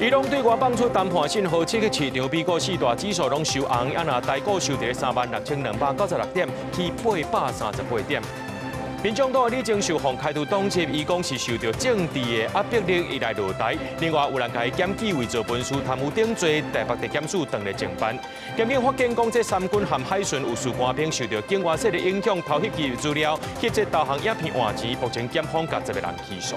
伊朗對外放出談判信號，刺激市場，美國四大指數攏收紅，啊若台股收佇36,296點，起838點。民眾黨李鍾秀予開除黨籍，伊講是受著政治的壓迫力，伊來落台。另外有人共伊檢舉偽造文書、貪污等罪，台北地檢署正咧偵辦。檢警發現講，這三軍和海巡有士官兵受著境外勢力影響，偷翕機資料，翕這導航影片換錢，目前檢方共10個人起訴。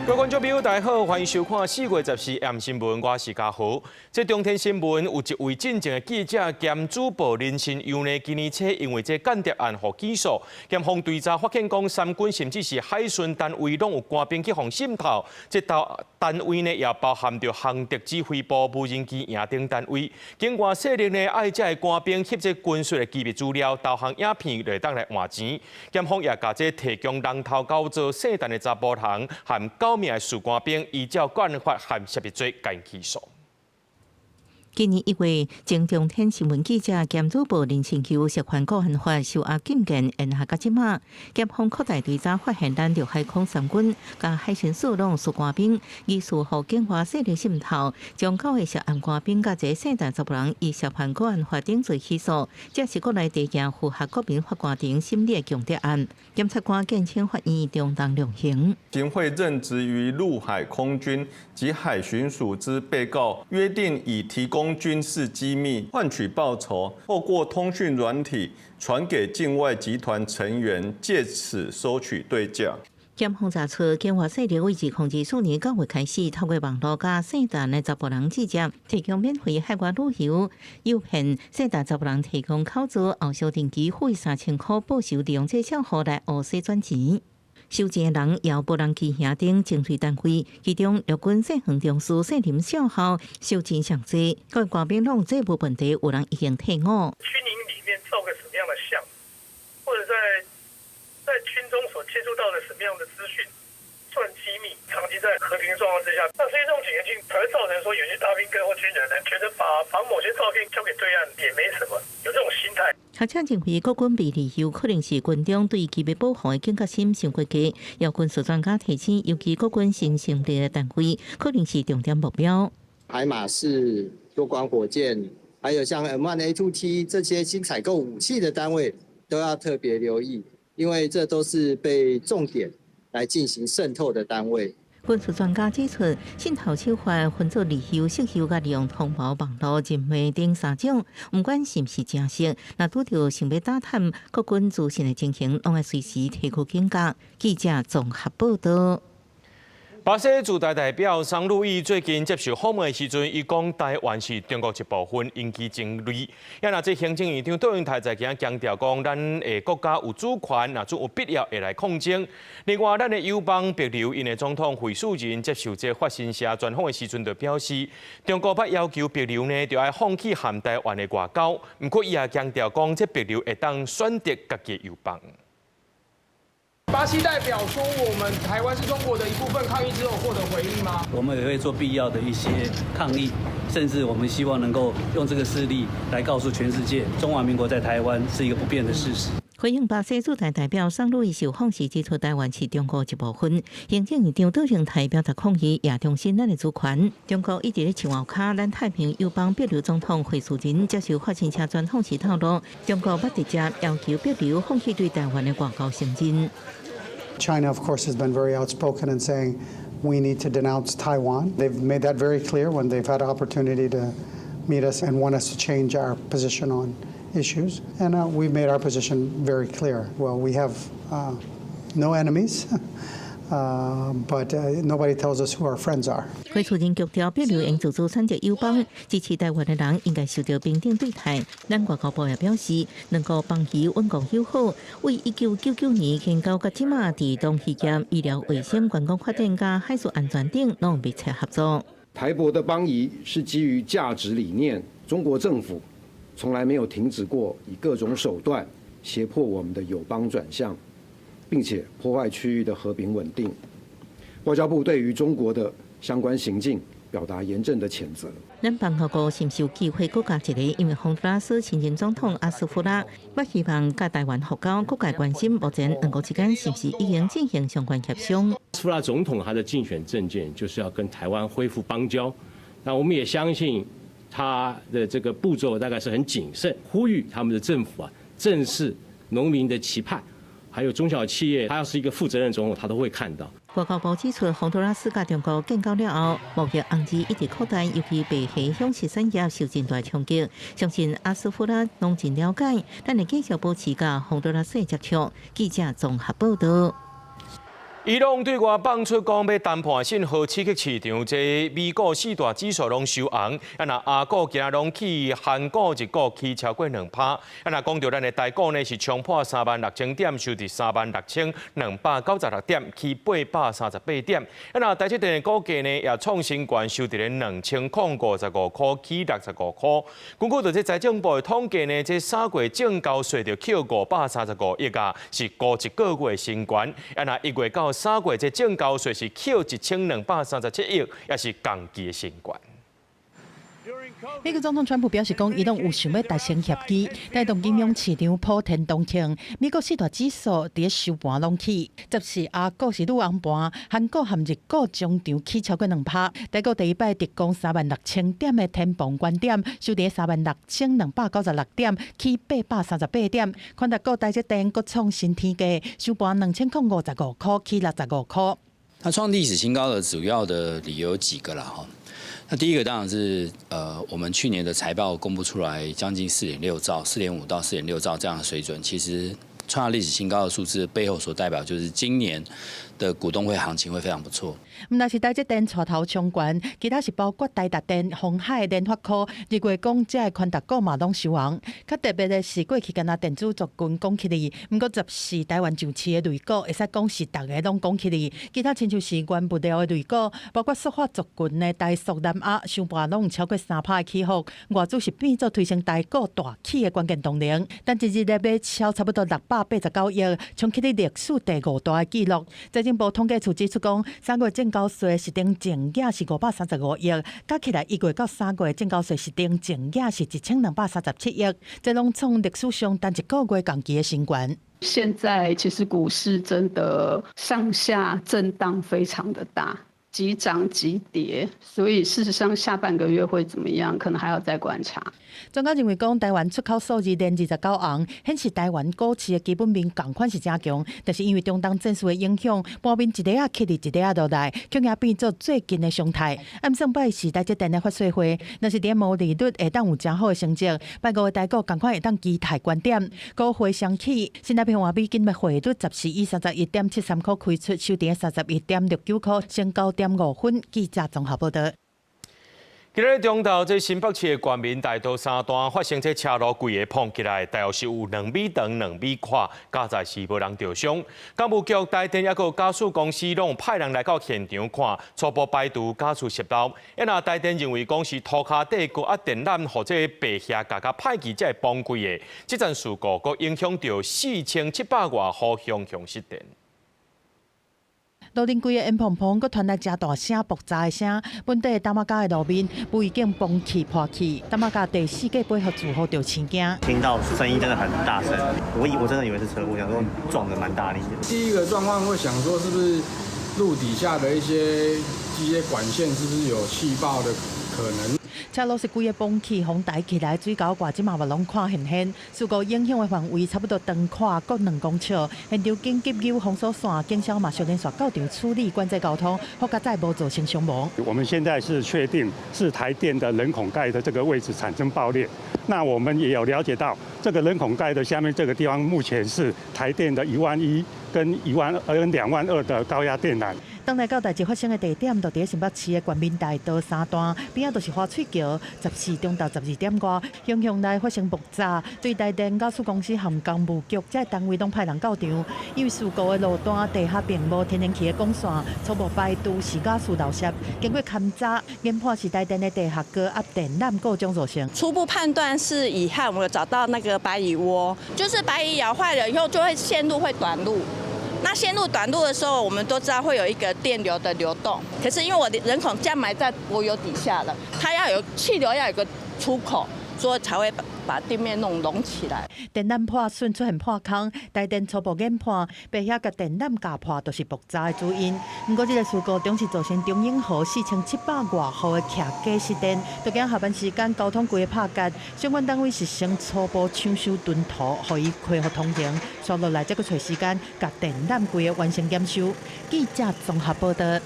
各位觀眾朋友，大家好，歡迎收看4月14 M 新聞，我是嘉豪。這中天新聞有一位進前的記者兼主播林信陽呢，今年初因為這間諜案予起訴，檢方追查發現講，三軍甚至是海巡單位攏有官兵去予滲透。這道單位呢，也包含著航敵指揮部、無人機營等單位。境外勢力呢，愛這个官兵翕這軍事的機密資料、導航影片來當來換錢。檢方也共這提供人頭交做聖誕的查埔人和九名的士官兵，依照國安法和泄密罪共起訴。今年1月，前中天新聞記者兼主播林信休涉犯國安法受押禁見，延下到這馬。檢方擴大追查，發現咱陸海空三軍佮海巡署攏士官兵疑似予境外勢力滲透，將九個涉案官兵佮一個姓陳查埔人以涉犯國安法等罪起訴。這是國內第一件符合國民法官庭審理的共諜案。檢察官建請法院中重量刑。行賄任職於陸海空軍及海巡署之被告，約定以提供軍事機密換取報酬，透過通訊軟體傳給境外集團成員，借此收取對價。檢方查出，境外勢力為2024年9月開始，透過網路佮姓陳的查埔人直接提供免費海外旅遊，誘騙姓陳查埔人提供口座，後續定期付3000塊報酬，利用這帳戶來烏洗轉錢。收錢的人有無人機營等精銳單位，其中陸軍姓黃中士姓林少校收錢上濟，各官兵攏這無問題，有人已經退伍。軍營裡面照個什麼樣的相，或者在軍中所接觸到的什麼樣的資訊，算機密，長期在和平狀況之下，那所以這種警戒性才會造成說，有些大兵哥或軍人呢，覺得把某些照片交給對岸也沒什麼，有這種心態。學者認為，國軍被利用可能是軍中對機密保護的警覺心傷過低。有軍事專家提醒，尤其國軍新成立的單位，可能是重點目標。海馬式多管火箭，還有像 M1A2T 這些新採購武器的單位，都要特別留意，因為這都是被重點來進行滲透的單位。軍事專家指出，滲透手法分做利誘、色誘、佮利用通報網路、人脈等三種，毋管是毋是誠實，若拄著想欲打探國軍資訊的情形，攏愛隨時提高警覺。記者綜合報道。巴西駐台代表桑路易最近接受訪問的時陣，伊講台灣是中國一部分，引起爭議。啊，若這行政院長卓榮泰在今強調講，咱的國家有主權，若準有必要會來抗爭。另外，咱的友邦帛琉𪜶的總統惠恕仁接受這法新社專訪的時陣，就表示，中國捌要求帛琉呢，著愛放棄和台灣的外交。毋過，伊也強調講，這帛琉會當選擇家己的友邦。巴西代表說：“我們台灣是中國的一部分。”抗議之後獲得回應嗎？我們也會做必要的一些抗議，甚至我們希望能夠用這個事例來告訴全世界，中華民國在台灣是一個不變的事實。回應巴西駐台代表桑路易受訪時指出，台灣是中國一部分。行政院長卓榮泰表達抗議，也重申咱的主權。中國一直咧樹後跤，咱太平洋友邦帛琉總統惠恕仁接受法新社專訪時透露，中國捌直接要求帛琉放棄對台灣的外交承認。 China, of course, has been very outspoken in saying we need to denounce Taiwan. They've made that very clear when they've had an opportunity to meet us and want us to change our position on issues. And we've made our position very clear. Well, we have no enemies, but nobody tells us who our friends are. 惠恕仁強調，帛琉應自主選擇友邦，支持台灣的人應該受到平等對待。咱外交部也表示，兩國邦誼穩固友好，為1999年建交到這馬，佇農漁業、醫療衛生、觀光發展佮海事安全等，攏密切合作。台帛的邦誼是基於價值理念，中國政府從來沒有停止過以各種手段脅迫我們的友邦轉向，並且破壞區域的和平穩定。外交部對於中國的相關行徑表達嚴正的譴責。咱邦交國是毋是有機會閣加一個？因為洪都拉斯新任總統阿斯福拉，欲希望佮台灣復交，各界關心目前兩國之間是毋是已經進行相關協商？阿斯福拉總統他的競選政見就是要跟台灣恢復邦交，那我們也相信他的這個步驟大概是很謹慎，呼籲他們的政府啊正視農民的期盼，還有中小企業，他要是一個負責任總統，他都會看到。外交部指出，洪都拉斯佮中國建交了後，貿易紅字一直擴大，尤其白蝦養殖產業受真大衝擊。相信阿斯福拉攏真了解，咱會繼續保持佮洪都拉斯的接觸。記者綜合報道。伊朗對外放出講欲談判信號刺激市場，這美股四大指數攏收紅，啊若亞股今仔攏起，韓股日股起超過2%，啊若講著咱的台股呢是衝破36,000點，收佇36,296點，起838點。啊若台積電的股價呢也創新高，收佇咧2,055塊，起65塊。根據著這財政部的統計呢，這3月證交稅就扣535億啊，是五一個月新高。啊若1月到3月這證交稅是扣1,237億，也是同期的新高。美國總統川普表示，講伊朗有想欲達成協議，帶動金融市場普天同慶。美國四大指數佇收盤攏起，十四亞股是愈紅盤，韓股和日股終場起超過2%。台股第一擺直攻36,000點的天崩高點，收佇36,296點，起838點。寬達股台積電閣創新天價，收盤2,055塊，起65塊。那創歷史新高的主要的理由有幾個啦，哈。那第一個當然是，我們去年的財報公布出來，將近4.6兆、4.5到4.6兆這樣的水準，其實創下歷史新高的數字背後所代表就是今年的股東會行情會非常不錯。毋但是台積電帶頭衝懸，其他是包括台達電、鴻海、聯發科、日月光這個寬達股嘛攏收紅。較特別的是，過去干焦電子族群講起來，毋過十四台灣上市的類股，會使講是逐个攏講起來。其他親像是原物料的類股，包括塑化族群的台塑、南亞，收盤攏有超過3%的起伏。外資是變做推升台股大起的關鍵動能，單一日咧買超差不多689億，衝起歷史第五大的紀錄。財政部統計處指出講，3月證交稅實定淨額是535億，加起來1月到3月證交稅實定淨額是1,237億，這攏創歷史上單一個月同期的新高。現在其實股市真的上下震盪非常的大，急漲急跌，所以事實上下半個月會怎麼樣，可能還要再觀察。專家認為講，台灣出口數字連29紅，顯示台灣股市的基本面仝款是誠強，但是因為中東戰事的影響，盤面一下仔起佇一下仔落來，恐驚變做最近的常態。按算拜四台積電的發說會，若是佇毛利率會當有誠好的成績，拜五的台股仝款會當期待觀點，股匯雙起，新台幣換美金的匯率十四以31.73塊開出，收佇31.69塊，升9.5分。記者綜合報道。今日中晝，這新北市的國民大道三段發生這車路規个膨起來，大約是有2米長、2米寬，佳哉是無人著傷。工務局、台電抑閣瓦斯公司攏派人來到現場看，初步排除瓦斯洩漏。啊若台電認為講是塗跤底高壓電纜予這白蟻咬甲歹去才會崩開的。這陣事故閣影響著4,700外戶鄉鄉失電。路頂規個煙蓬蓬，閣傳來誠大聲爆炸的聲。本地淡馬甲的路面不已經崩起破去，淡馬甲第四架八號住戶就生驚。聽到聲音真的很大聲，我真的以為是車禍，想說撞得蠻大力的。第一個狀況會想說，是不是路底下的一些管線是不是有氣爆的可能？車路是規个崩起，風台起來，水溝蓋這嘛嘛攏看現現。事故影響的範圍差不多長闊各2公尺。現場緊急有封鎖線，警消嘛小連續到場處理管制交通，好佳哉無造成傷亡。我們現在是確定是台電的人孔蓋的這個位置產生爆裂。那我們也有了解到，這個人孔蓋的下面這個地方目前是台電的1.1萬跟1.2萬跟2.2萬的高壓電纜。當來到代誌發生的地點，就佇新北市的國民大道三段，邊仔就是花翠橋。14中晝12點外，鄉鄉內發生爆炸，對台電瓦斯公司和工務局這單位攏派人到場。因為事故的路段地下並無天然氣的管線，初步排除是瓦斯漏洩。經過勘查，研判是台電的地下高壓電纜故障造成。初步判斷是蟻害，我們有找到那個白蟻窩，就是白蟻咬壞了以後，就會線路會短路。那線路短路的時候，我們都知道會有一個電流的流動。可是因為我的人孔這樣埋在柏油底下了，它要有氣流，要有個出口，所以才會把地面弄隆起來。電纜破損出現破空，台電初步研判，白遐共電纜軋破就是爆炸的主因。毋過這个事故總是造成中永和4700外戶的徛家失電，都驚下班時間交通規个拍結。相關單位是先初步搶修囤土，予伊恢復通行，紲落來才閣揣時間，共電纜規个完成檢修。記者綜合報道。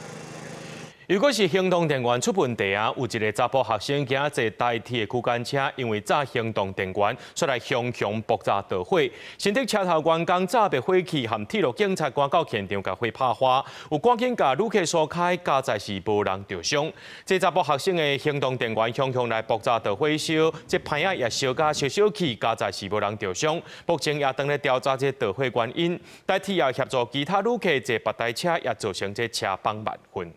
如果是行動電源出問題啊，有一个查埔學生今仔坐台鐵的區間車，因為炸行動電源，煞來熊熊爆炸著火。新竹車頭員工炸滅火器，和鐵路警察趕到現場，共火拍花，有趕緊共旅客疏開，佳哉是無人著傷。這查埔學生的行動電源熊熊來爆炸著火燒，這棚仔也燒甲燒燒去，佳哉是無人著傷。目前也正咧調查這著火原因。台鐵也協助其他旅客坐別台車，也造成這車崩萬分。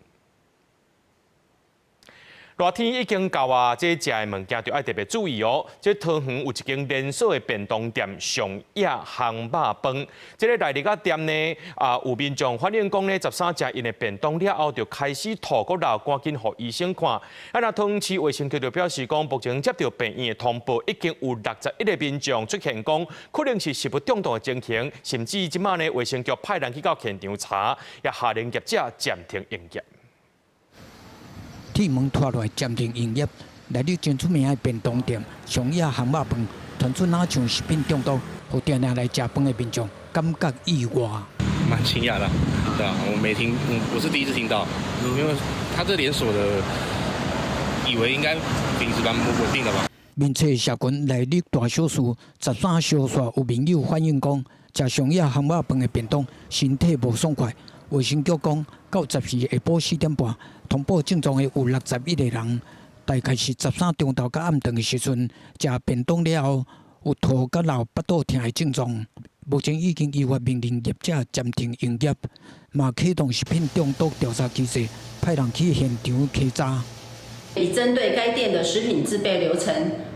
熱天已經到啊，這食的物件就愛特別注意哦。這桃園有一間連鎖的便當店上野烘肉飯，這个內日仔店呢啊，有民眾反映講呢，13食𪜶的便當了後就開始吐閣流，趕緊予醫生看。啊，若桃園市衛生局就表示講，目前接著病院的通報，已經有61個民眾出現講可能是食物中毒的情形，甚至這馬呢衛生局派人去到現場查，也下令業者暫停營業。鐵門拖落來暫停營業，內壢真出名的便當店上野烘肉飯，傳出若像食品中毒，予定定來食飯的民眾感覺意外。蠻驚訝的，對啊，我沒聽，我是第一次聽到，因為他這連鎖的，以為應該品質蠻穩定的吧。面冊社群內壢大小事13相煞有民友反映講，食上野烘肉飯的便當，身體無爽快。衛生局講，到14下晡4點半，通報症狀的有61個人，大概是13中晝佮暗頓的時陣，食便當了後有吐佮流腹肚疼的症狀。目前已經依法命令業者暫停營業，嘛啟動食品中毒調查機制，派人去現場稽查。已針對該店的食品製備流程、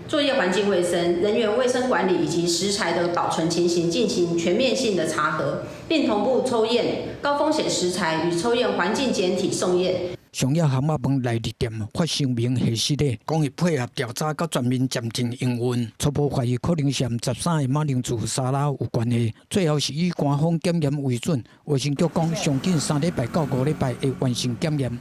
作業環境衛生、人員衛生管理以及食材的保存情形進行全面性的查核，並同步抽驗高風險食材與抽驗環境檢體送驗。上野烘肉飯內壢店發聲明核實咧，講會配合調查佮全面暫停營運，初步懷疑可能是和13个馬鈴薯沙拉有關係。最後是以官方檢驗為準，衛生局講上緊3禮拜到5禮拜會完成檢驗。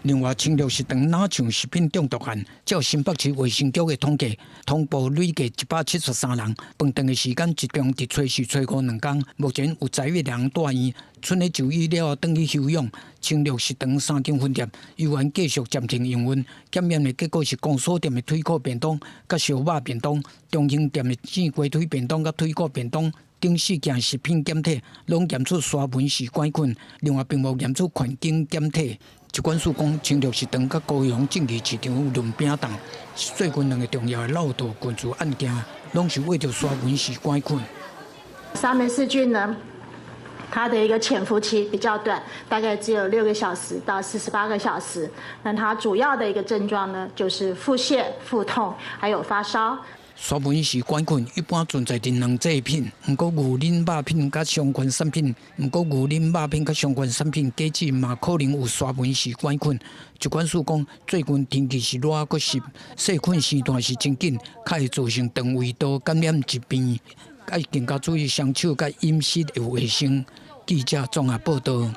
另外，清綠食堂若像食品中毒案，照新北市衛生局的統計，通報累計173人。飯頓的時間集中佇初四、初五兩工。目前有11人住院，賰咧就醫了後轉去休養。清綠食堂三間分店猶原繼續暫停營運。檢驗的結果是公所店的腿骨便當、佮燒肉便當，中興店的煎雞腿便當、佮腿骨便當等四件食品檢體，攏驗出沙門氏桿菌，另外並無驗出環境檢體。疾管署講，清綠食堂佮高雄正義市場潤餅檔是最近兩个重要的漏毒菌株案件，攏是為著沙門氏桿菌。沙門氏菌呢，它的一個潛伏期比較短，大概只有6個小時到48個小時。那它主要的一個症狀呢，就是腹瀉、腹痛，還有發燒。沙門氏桿菌一般存在佇卵製品，毋過牛奶肉品佮相關產品，毋過牛奶肉品佮相關產品果子嘛可能有沙門氏桿菌。疾管署講，最近天氣是熱閣濕，細菌生誕是真緊，較會造成腸胃道感染疾病，愛更加注意雙手佮飲食的衛生。記者綜合報道。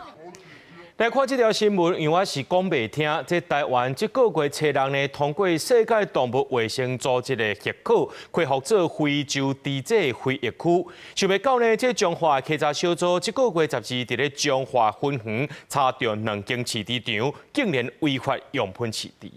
來看這條新聞，因為我是講袂聽。這台灣這個月初六呢，通過世界動物衛生組織的許可，恢復做非洲豬隻非疫區。想袂到呢，這彰化稽查小組這個月12佇咧彰化分園查著兩間飼豬場，竟然違法用噴飼豬。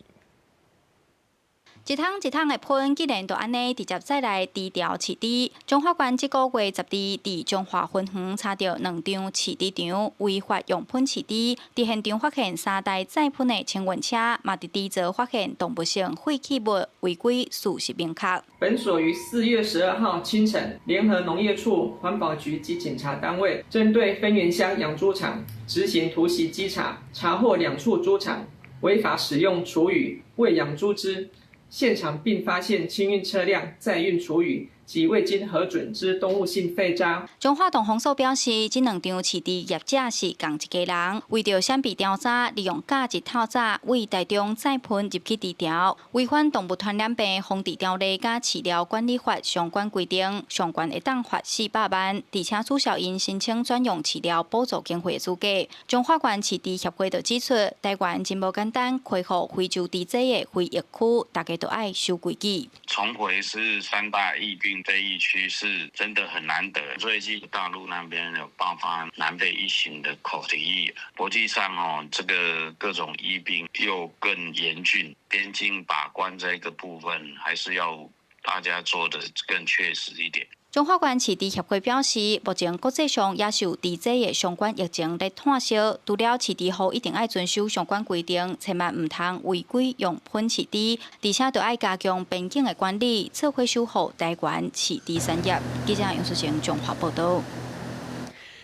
一桶一桶的噴，竟然就按呢直接載來豬牢飼豬。彰化縣這個月12佇彰化分園查著兩場飼豬場違法用噴飼豬，佇現場發現三台載噴的清運車，嘛佇豬槽發現動物性廢棄物違規事實明確。本所於4月12號清晨，聯合農業處、環保局及檢查單位，針對芬園鄉養豬場執行突襲稽查，查獲兩處豬場違法使用廚餘餵養豬隻。現場並發現清運車輛載運廚餘及未經核准之動物性廢渣。彰化動防所表示，這兩場飼豬業者是仝一家人，為著閃避調查，利用假日透早對台中載噴入去豬場，違反動物傳染病防治條例佮飼料管理法相關規定，上懸會當罰400萬，而且註銷𪜶申請專用飼料補助經費的資格。彰化縣飼豬協會就指出，台灣真無簡單恢復非洲豬災的非疫區，大家都愛守規矩。重回是三大疫病非疫區是真的很難得。最近大陸那邊有爆發南非一型的口蹄疫，國際上哦，這個各種疫病又更嚴峻，邊境把關這個部分還是要大家做得更確實一點。彰化縣飼豬協會表示，目前國際上也受豬災的相關疫情咧湠燒，除了飼豬戶一定愛遵守相關規定，千萬毋通違規用噴飼豬，而且著愛加強邊境的管理，做伙守護台灣飼豬產業。記者楊淑晴綜合報導。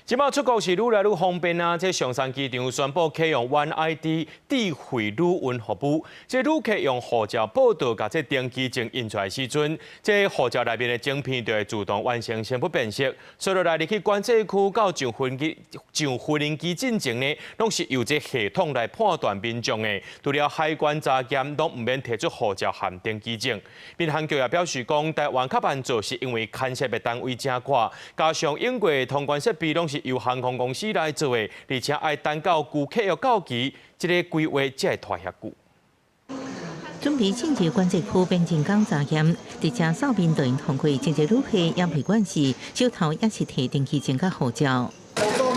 這擺出國是愈來愈方便啊！這松山機場宣布啟用 One ID 智慧旅運服務。這旅客用護照報到，共這登機證印出來時陣，這護照內面的晶片就會自動完成身份辨識。所以來入去管制區到上飛機、上飛行機進前呢，攏是由這系統來判斷民眾的。除了海關查驗，攏毋免提出護照和登機證。民航局也表示講，台灣較慢做，是因為牽涉的單位誠闊，加上英國通關設備攏是由航空公司來做的，而且愛等到舊契約到期，這個規劃才會拖遐久。準備進入管制區邊境港查驗，佇遮掃面就會通過，真濟旅客也袂管是手頭也是提登機證佮護照。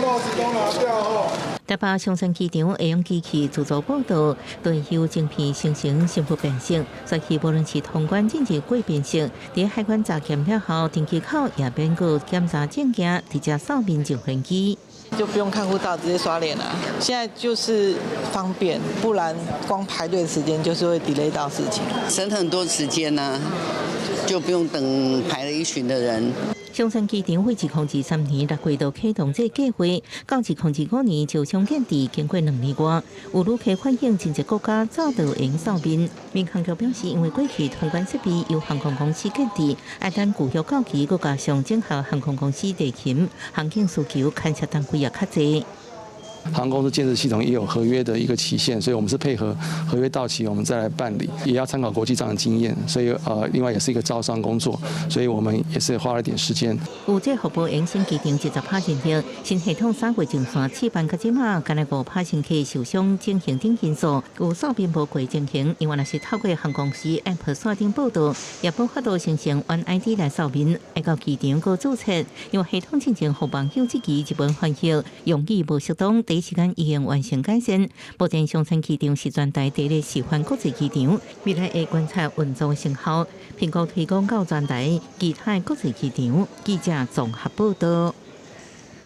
帽子都拿掉哦。台北松山機場會用機器自助報到，對由晶片生成身份辨識，所以無論是通關進入過辨識，佇海關查驗了後，登機口也免閣檢查證件，直接掃面上飛機。就不用看護照，直接刷臉了。現在就是方便，不然光排隊的時間就是會 delay 到事情，省很多時間呢，就不用等排了一群的人。松山機場會2023年6月就啟動這個計劃，到2025年就將建置，經過2年外，有旅客反映，真濟國家早就會用掃面。民航局表示，因為過去通關設備由航空公司建置，愛等舊約到期，閣加上整合航空公司地勤、航警需求牽涉單位也較濟。航空公司建置系統也有合約的一個期限，所以我們是配合合約到期，我們再來辦理，也要參考國際上的經驗，所以另外也是一個招商工作，所以我們也是花了點時間。有這服務延伸機場70%人力，新系統3月上線試辦到這馬，干焦5%乘客受傷整形等因素，有掃面無過情形，因為若是透過航空公司 App 線頂報到，也無法度生成 One ID 來掃面，愛到機場閣註冊，因為系統進前予網友質疑日文翻譯用語無適當。第一時間已經完成改善。目前松山機場是全台第一個示範國際機場，未來會觀察運作成效，評估推廣到全台其他國際機場。記者綜合報導。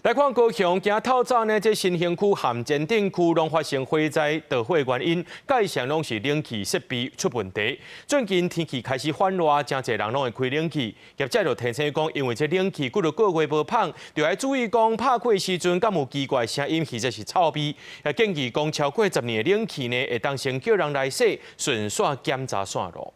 來看高雄，今透早呢，這新興區和前鎮區攏發生火災著火原因，蓋上攏是冷氣設備出問題。最近天氣開始反熱，誠濟人攏會開冷氣。業者就提醒講，因為這冷氣幾若個月無噴，就愛注意講拍開時陣，敢有奇怪聲音，或者是臭味。也建議講，超過10年的冷氣呢，會當先叫人來洗，順紲檢查線路。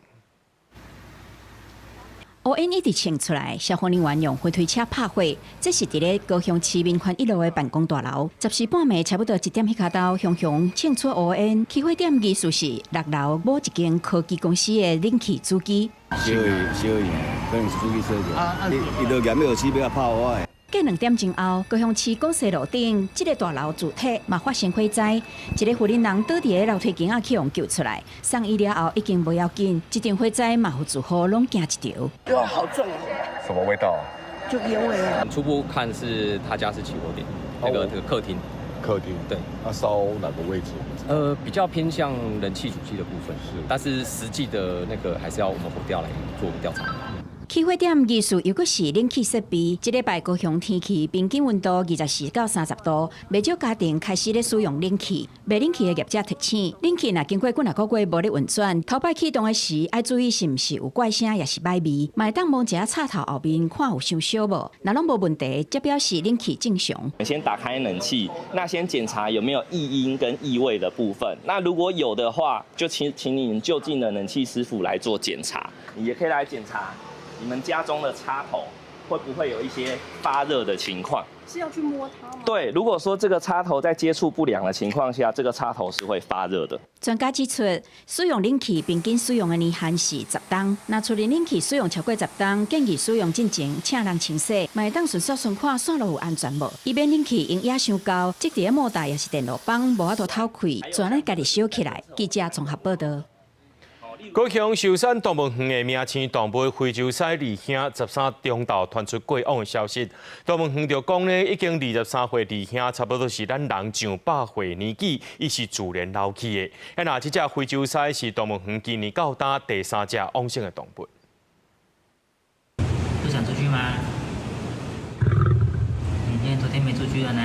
烏煙一直衝出來，消防人員用火推車拍火。這是佇咧高雄市民權一路的辦公大樓。14半暝差不多1點彼跤兜，雄雄衝出烏煙。起火點疑似是6樓某一間科技公司的冷氣主機。燒去燒去，可能是主機燒著。啊，伊就驗藥水欲來拍火的。過2點鐘後，高雄市廣西路頂這个大樓主體嘛發生火災，一个婦人人倒佇咧樓梯間仔去予救出來，送醫了後已經無要緊。這場火災嘛予住戶攏驚一趒。喲，好重啊！什麼味道？就煙味啊。初步看是他家是起火點，那個這個客廳。客廳。對。那燒哪個位置？比較偏向冷氣主機的部分，是，但是實際的那個還是要我們火調來做調查。起火點疑似又閣是冷氣設備。這禮拜高雄天氣平均溫度24到30度，袂少家庭開始咧使用冷氣。賣冷氣的業者提醒，冷氣若經過幾若個月無咧運轉，頭擺啟動的時，愛注意是毋是有怪聲，抑是䆀味。嘛會當摸一下插頭後面，看有傷燒無。若攏無問題，則表示冷氣正常。先打開冷氣，那先檢查有沒有異音跟異味的部分。那如果有的話，就請你就近的冷氣師傅來做檢查，你也可以來檢查。你們家中的插頭會不會有一些發熱的情況？是要去摸它嗎？對，如果說這個插頭在接觸不良的情況下，這個插頭是會發熱的。專家指出，使用冷氣平均使用的年限是10冬。若厝裡冷氣使用超過10冬，建議使用進前請人清洗，嘛會當迅速巡看線路有安全無，以免冷氣用壓傷厚，積佇咧莫達抑是電路板無法度透氣，全咧家己燒起來。記者綜合報道。高雄壽山動物園的明星動物非洲獅二兄13中晝傳出過往的消息。動物園就講呢，已經23歲二兄，差不多是咱人上百歲年紀，伊是自然老去的。啊，若這隻非洲獅是動物園今年到今第三隻往生的動物。不想出去嗎？你今天昨天沒出去了呢？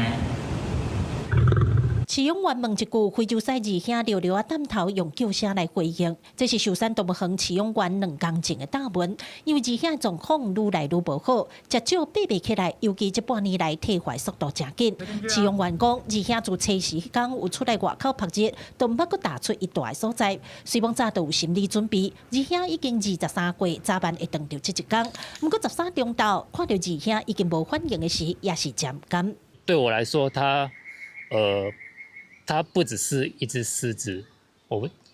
飼養員問一句，非洲獅二兄溜溜仔點頭，用叫聲來回應。這是壽山動物園飼養員兩工前的答問。因為二兄狀況愈來愈無好，食少爬袂起來，尤其這半年來退化速度誠緊。飼養員講，二兄自初時彼工有出來外口曝日，都毋捌閣踏出伊蹛的所在。雖罔早就有心理準備，二兄已經23歲，早晚會等著這一工。毋過13中晝看著二兄已經無反應的時，也是誠毋甘。對我來說，他不只是一隻獅子，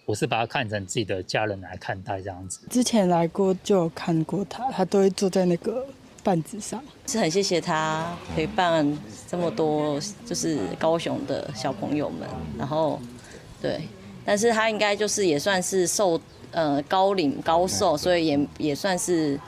我是把它看成自己的家人來看待這樣子。之前來過就有看過他，他都會坐在那個板子上。是很謝謝他陪伴這麼多，就是高雄的小朋友們。然後，對，但是他應該就是也算是壽高齡高壽，所以也算是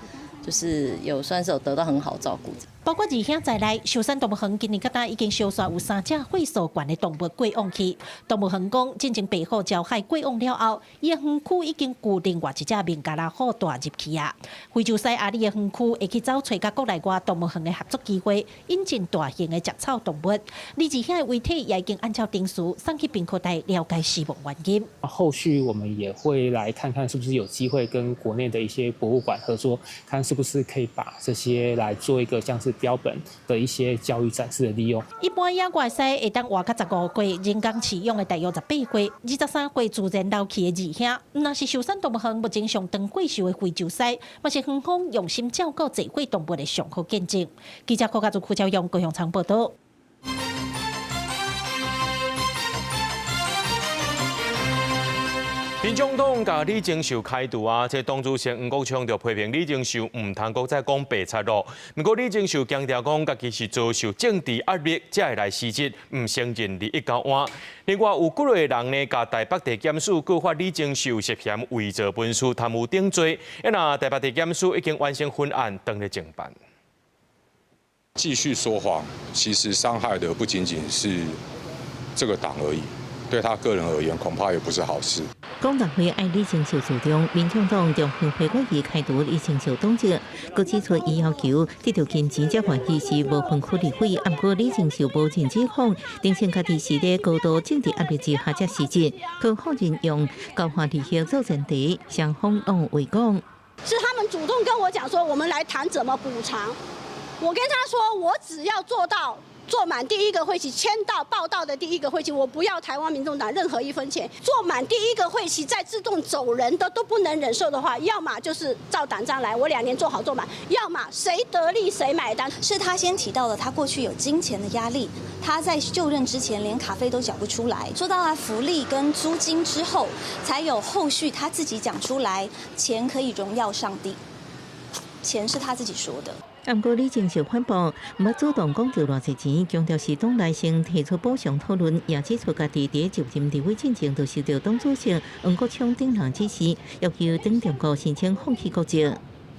就是有算是有得到很好照顧。包括二兄在內，壽山動物園今年到今已經相續有三隻歲數懸的動物過往去。動物園講，進前白虎鳥海過往了後，伊的園區已經有另外一隻孟加拉虎帶入去啊。非洲獅阿里的園區會去走揣佮國內外動物園的合作機會，引進大型的食草動物。李二兄的遺體也已經按照程序送去殯科大了解死亡原因。後續我們也會來看看，是不是有機會跟國內的一些博物館合作，看是不是可以把這些來做一個像是標本的一些教育展示的利用。一般野外獅會當活到15歲，人工飼養的大約18歲，23歲自然老去的二兄，毋但是壽山動物園目前上長過壽的非洲獅，嘛是園方用心照顧濟歲動物的上好見證。記者柯家祖、柯昭勇、高雄場報道。民眾黨共李鍾秀開除啊！這黨主席黃國昌就批評李鍾秀毋通閣再講白賊咯。毋過李鍾秀強調講，家己是遭受政治壓力才會來辭職，毋承認利益交換。另外有幾個人呢，共台北地檢署告發李鍾秀涉嫌偽造文書、貪污等罪。啊，若台北地檢署已經完成分案，等咧偵辦。繼續說謊，其實傷害的不僅僅是這個黨而已。對他個人而言，恐怕也不是好事。黨代會愛李鍾秀辭中，民眾黨中央會決議開除李鍾秀黨籍，閣指出伊要求得著金錢才願意是無分區立委，毋過李鍾秀無認指控，定性家己是咧高度政治壓力之下才辭職，閣否認用交換利益做前提，雙方攏有話講。是他們主動跟我講說，我們來談怎麼補償。我跟他說，我只要做到。做滿第一個會期，簽到報到的第一個會期，我不要台灣民眾黨任何一分錢。做滿第一個會期再自動走人的都不能忍受的話，要麼就是照黨章來，我2年做好做滿；要麼誰得利誰買單。是他先提到了他過去有金錢的壓力，他在就任之前連卡費都繳不出來。說到了福利跟租金之後，才有後續他自己講出來，錢可以榮耀上帝，錢是他自己說的。毋過李鍾秀反駁，毋捌主動講著偌濟錢，強調是黨內先提出補償討論，也指出家己佇就任立委進前就受著黨主席黃國昌等人指示，要求董重國申請放棄國籍。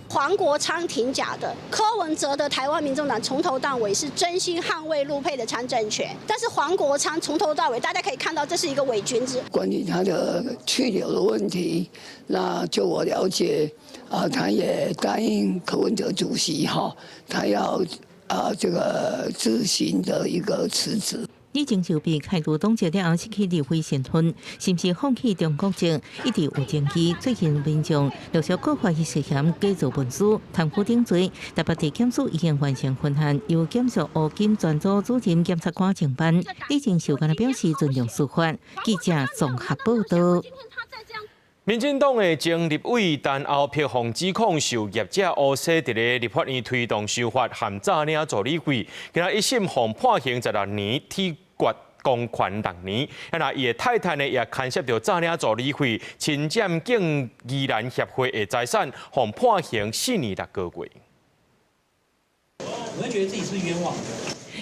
黃國昌挺假的，柯文哲的台灣民眾黨從頭到尾是真心捍衛陸配的參政權，但是黃國昌從頭到尾，大家可以看到這是一個偽君子。關於他的去留的問題，那就我了解，啊，他也答應柯文哲主席哈，他要啊這個自行的一個辭職。李鍾秀被開除黨籍了後，失去立委身份，是毋是放棄中國籍，一直有爭議。最近民眾陸續告發伊涉嫌假造文書、貪腐等罪，台北地檢署已經完成分案，由檢察烏金專組主任檢察官偵辦。李鍾秀敢若表示尊重司法。記者綜合報道。民進黨的前立委陳歐珀予指控受業者烏西佇咧立法院推動修法，含詐領助理費，今仔一審予判刑16年，褫奪公權6年。啊，若伊的太太呢，也牽涉著詐領助理費，侵佔敬宜蘭協會的財產，予判刑4年6個月。你會覺得自己是冤枉的。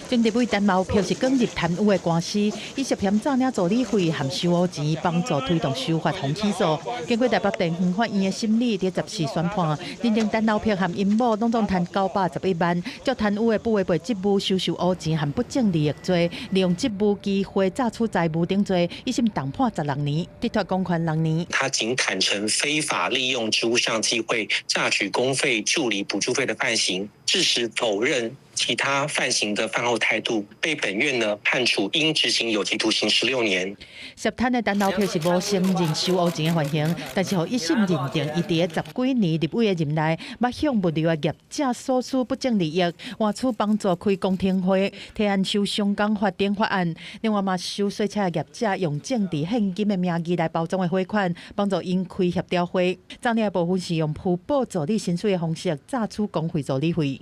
前立委陳茂珀是捲入貪污的官司，伊涉嫌詐領助理費含收烏錢，幫助推動修法予起訴。經過台北地方法院的審理，佇14宣判，認定陳茂珀和𪜶某攏總貪911萬，照貪污的不違背職務收受烏錢和不正利益罪，利用職務機會詐取財物等罪，一審重判16年，剝奪公權6年。他僅坦承非法利用職務上機會詐取公費助理補助費的犯行，事實否認其他犯行的犯後態度，被本院呢判處應執行有期徒刑16年。涉貪的陳老珀是無承認收烏錢的犯行，但是予一審認定，伊佇咧十幾年立委的任內，捌向物流的業者索取不正利益，換取幫助開公聽會、提案收商工法等法案。另外嘛，收稅車的業者用政治獻金的名義來包裝的貨款，幫助𪜶開協調會。詐領的部分是用虛報助理薪水的方式詐取公費助理費。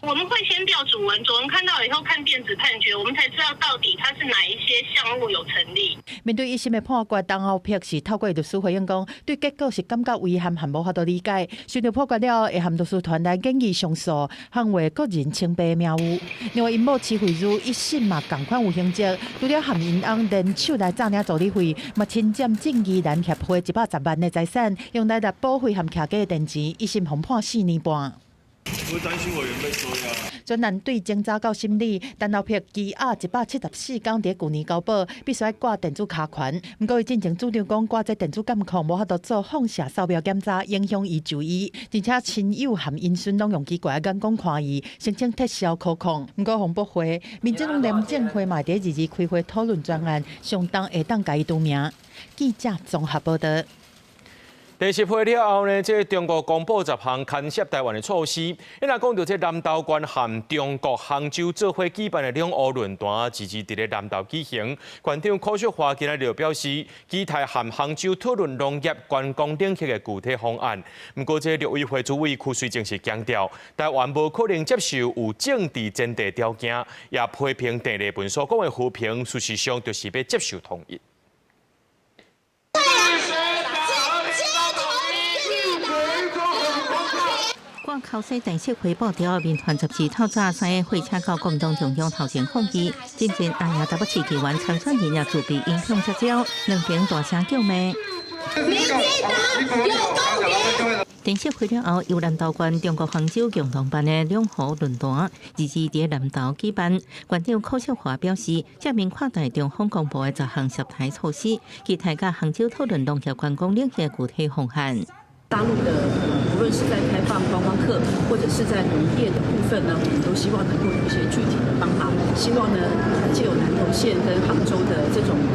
我們會先調主文，主文看到以後看電子判決，我們才知道到底它是哪一些項目有成立。面對一審的判決，陳歐珀是透過律師回應講，對結果是感覺遺憾和無法度理解。收到判決了後，會和律師團來研議上訴，捍衛個人清白的名譽。另外，𪜶某徐惠如一審嘛仝款有刑責，除了和𪜶翁聯手來詐領助理費，嘛侵佔正義蘭協會110萬的財產，用來納保費和徛家的電錢，一審予判4年半。會擔心委員被追啊！專案對偵查到審理，陳老珀羈押174天，佇舊年交保，必須愛掛電子跤環。毋過伊進前主張講掛這電子監控無法度做放射掃描檢查，影響伊就醫。而且親友和𪜶孫攏用奇怪的眼光看伊，申請撤銷考控。毋過予駁回，民進黨廉政會嘛佇22開會討論專案，相當會當共伊除名。記者綜合報道。第十會了後呢，這中國公布10項牽涉台灣的措施。你若講著這南投縣和中國杭州做伙舉辦的兩湖論壇，直接佇咧南投舉行。縣長柯淑華今日就表示，期待和杭州討論農業觀光領域的具體方案。毋過，這陸委會主委邱瑞正是強調，台灣無可能接受有政治前提條件，也批評鄭麗文所講的和平，事實上就是欲接受統一。掛口西大社會報條，民團14透早三個火車到國民黨中央頭前抗議，真正阿爺台北市議員參選人也自備音響接招，兩邊大聲叫罵。民進黨有公平。電視會了後，由南投縣中國杭州共同辦的兩湖論壇，二二佇南投舉辦。縣長柯淑華表示，正面看待中方公布的10項涉台措施，期待佮杭州討論農業觀光領域具體方案。大陸的無論是在開放觀光客，或者是在農業的部分呢，我們都希望能夠有一些具體的幫忙。希望呢，藉由南投縣跟杭州的這種的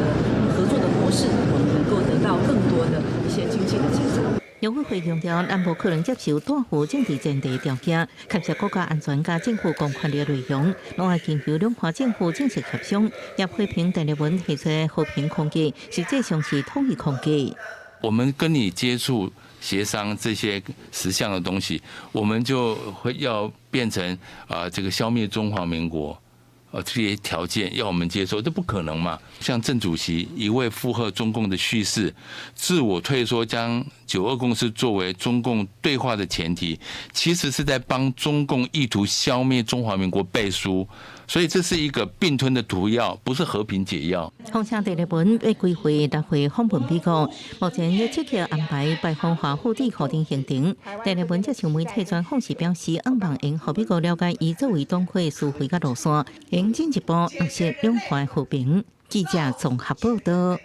合作的模式，我們能夠得到更多的一些經濟的成長。陸委會強調，咱無可能接受大幅政治前提條件，牽涉國家安全佮政府公權力的內容，攏愛經由兩岸政府正式協商。也批評鄧麗文提出和平框架，實際上是統一框架。我們跟你接觸協商這些實項的東西，我們就會要變成啊，這個消滅中華民國，啊這些條件要我們接受，這不可能嘛？像鄭主席一味附和中共的敘事，自我退縮，將九二共識作為中共對話的前提，其實是在幫中共意圖消滅中華民國背書，所以這是一個併吞的毒藥，不是和平解藥。況且鄭麗文欲開會來回訪問美國，目前咧積極安排拜訪華府智庫等行程。鄭麗文接受媒體專訪時表示，向望會予美國了解伊作為黨魁的思維佮路線，會進一步落實兩岸和平。記者綜合報道。